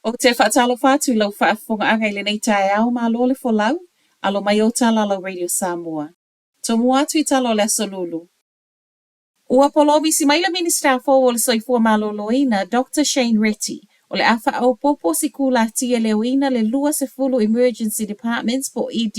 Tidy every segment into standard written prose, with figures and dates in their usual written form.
Ou te faatalofa atu i lau faafofogaaga i lenei taeao, malo le folau, alo mai ou tala lau Radio Samoa. Tomua atu i tala o le Aso Lulu. Ua polomisi mai le Minisita fou o le Soifua Maloloina, Doctor Shane Reti, o le a faaopoopo sikulati e leoina le 20 Emergency Departments po o ED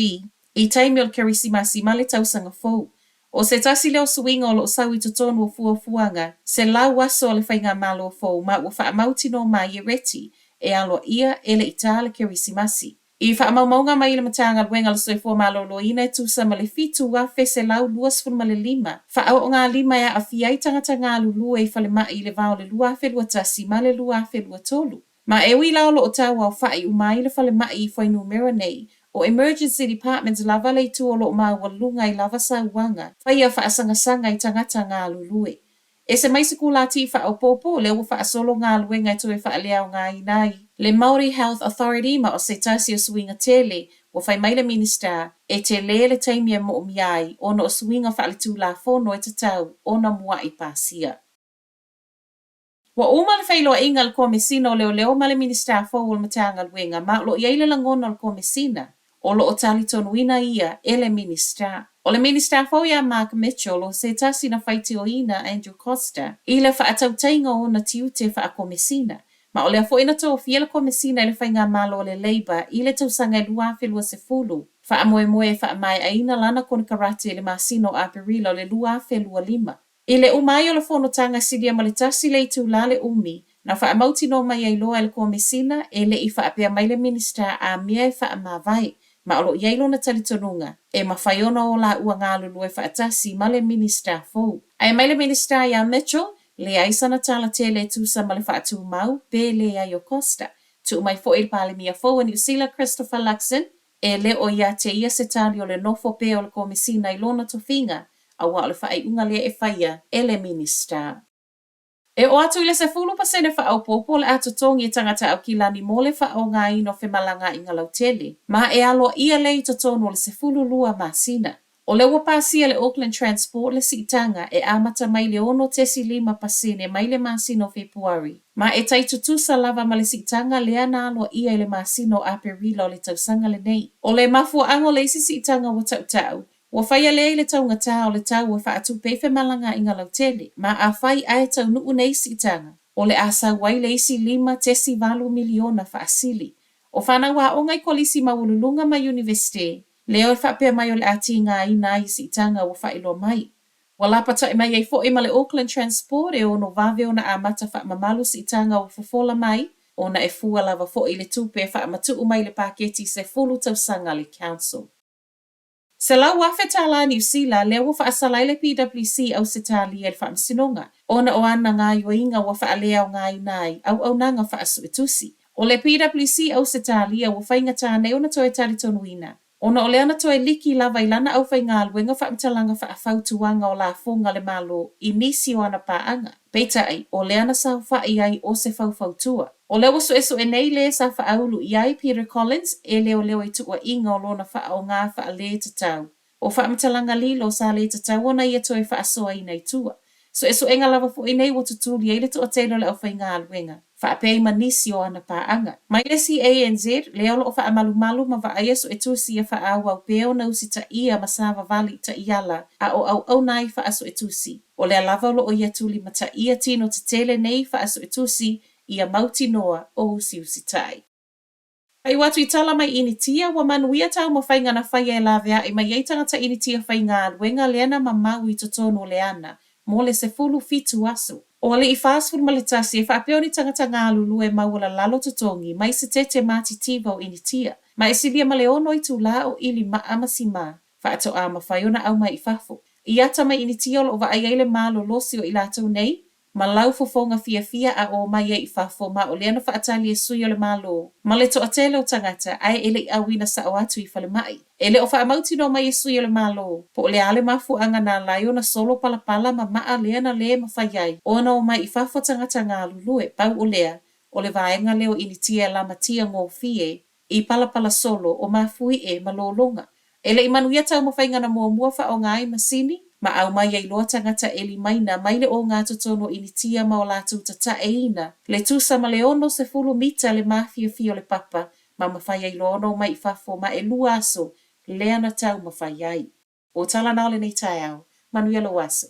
i taimi o le Kerisimasi ma le Tausaga Fou. ʻO se tasi lea o suiga o lo o sau i totonu o fuafuaga 100 aso a le Faigamalo fou ma ua faamautinoa mai e Reti e aloaia e le i tā le Kerisimasi. I faamaumauga mai i le Matagaluega o le Soifua Maloloina e tusa ma le 7,125 faaoogalima e aafia ai tagata galulue i falemai i le va o le 2021 ma le 2023. Ma e ui la o lo o tauaofa'i uma ai le falemai i fuainumera nei, o Emergency Departments lava le itu o lo o maualuga ai lava sauaga faia faasagasaga i tagata galulue. Ese mai sikulati faaopoopo, lea ua faasolo galuega e toe faaleaogaina ai le Māori Health Authority ma o se tasi o suiga tele ua fai mai le Minisita e telē le taimi e moomia ai ona o suiga faaletulafono e tatau ona mua'i pasia. Ua uma le feiloaiga a le Komesina o Leoleo ma le Minisita fou o le Matagaluega ma o lo o i ai le lagona o le Komesina o lo o talitonuina ia e le Minisita. O le Minisita fou ia Mark Mitchell o se tasi na faitioina a Andrew Coster i le faatautaiga o ona tiute faakomesina ma o lea foi na tofia le Komesina e le Faigamalo a le Labour i le tausaga e 2020 faamoemoe e faamaeaina lana konekarate i le masina o Aperila o le 2025. I le uma ai o le fonotaga silia ma le tasi le itulā le umi, na faamautinoa mai ai loa e le Komesina e le i faapea mai le Minisita a mea e faamavae, ma o lo o i ai lona talitonuga, e mafai ona o laua galulue faatasi ma le Minisita fou. Ae mai le Minisita iā Mitchell, leai sana tala tele e tusa ma le faatumau pe leai o Costa. Tuu mai foi i le Palemia fou o Niu Sila Christopher Luxon, E le o ia te ia se tali o le nofo pea o le Komesina i lona tofiga, aua o le faaiuga lea e faia e le Minisita. E oo atu i le 10% faaopoopo o le a totogi e tagata Aukilani mo le faaaogaina o femalagaaiga lautele, ma e aloaia lea i totonu o le 12 masina. O lea ua pasia e le Auckland Transport le siitaga e amata mai le 6.5% mai le masina o Fepuari, ma e tai tutusa lava ma le siitaga lea na aloaia i le masina o Aperila o le tausaga lenei. O le mafuaaga o le isi siitaga ua tautau, ua faia lea i le taugatā o le tau e faatupe ai femalagaaiga lautele, ma afai ae taunuu nei siitaga, o le a sau ai le isi 5.8 miliona faasili. O fanau aoga i kolisi maualuluga ma iunivesite, Lea e faapea mai o le a tigaina ai i siitaga ua faailoa mai. Ua lapata'i mai ai foi ma le Auckland Transport e ono vave ona amata faamamalu siitaga ua fofola mai, ona e fua lava foi i le tupe e faamatu'u mai le paketi 10 tausaga a le Council. $100,000 tālā Niu Sila, lea ua faasala ai le PWC Ausetalia i le Faamasinoga, ona o ana gaoioiga ua faaleaogaina ai auaunaga faasuetusi. O le PWC Ausetalia ua faigata nei ona toe talitonuina, ona o lea na toe liki lava i lana aufaigaluega faamatalaga faafautuaga o lafoga a le Malo i nisi o ana paaga. Peitai, o lea na saofa'i ai o se faufautua. O lea ua suesue nei le sa faaulu i ai Peter Collins e leoleo i tuuaiga o lona faaaoga faalee tatau O faamatalaga lilo sa le tatau ona ia toe faasoaina i tua. Suesuega lava foi nei ua tutuli ai le toatele o le aufaigaluega, faapea ai ma nisi o ana paaga. Mai le CANZ, lea o lo o faamalumalu ma vaaia suetusi ia faaauau pea ona usitaia ma savavali i taiala a o auauna ai faasuetusi. O lea lava o lo o ia tulimataia tino tetele nei faasuetusi ia mautinoa o usiusitai. Faaiu atu i tala mai Initia, ua manuia taumafaiga na faia e laveai mai ai tagata Initia faigaluega lea na mamau i totonu o le ana mo le 17 aso. O alii 41 e faapea o ni tagata galulue maualalalo totogi mai setete matitiva o Initia, ma e silia ma le ono itulā o ʻili maʻa ma simā, faatoa mafai ona ʻau mai i fafo. I ata mai Initia o lo o vaai ai le malolosi o i latou nei, ma lau fofoga fiafia a ō mai ai i fafo ma o lea na faatali e sui o le Malo ma le toatele o tagata ae e le i ʻauina saʻo atu i falemai. E le o faamautinoa mai e sui o le Malo po o le a le mafuaaga na ala ai ona solo palapala ma maʻa lea na lē mafai ai ona o mai i fafo tagata galulue, pau o lea, o le vaega lea o Initia e lamatia gofie i palapala solo o mafuie ma lologa. E le i manuia taumafaiga na muamua faaaoga ai masini, Ma aumai ai loa tagata ʻelimaina mai le ogatotonu o ʻInitia ma o latou tataʻeina le tusa ma le 60 mita le mafiafia o le papa ma mafai ai loa ona omai i fafo ma ʻelua aso lea na taumafai ai. O tala na o lenei taeao. Manuia lou aso.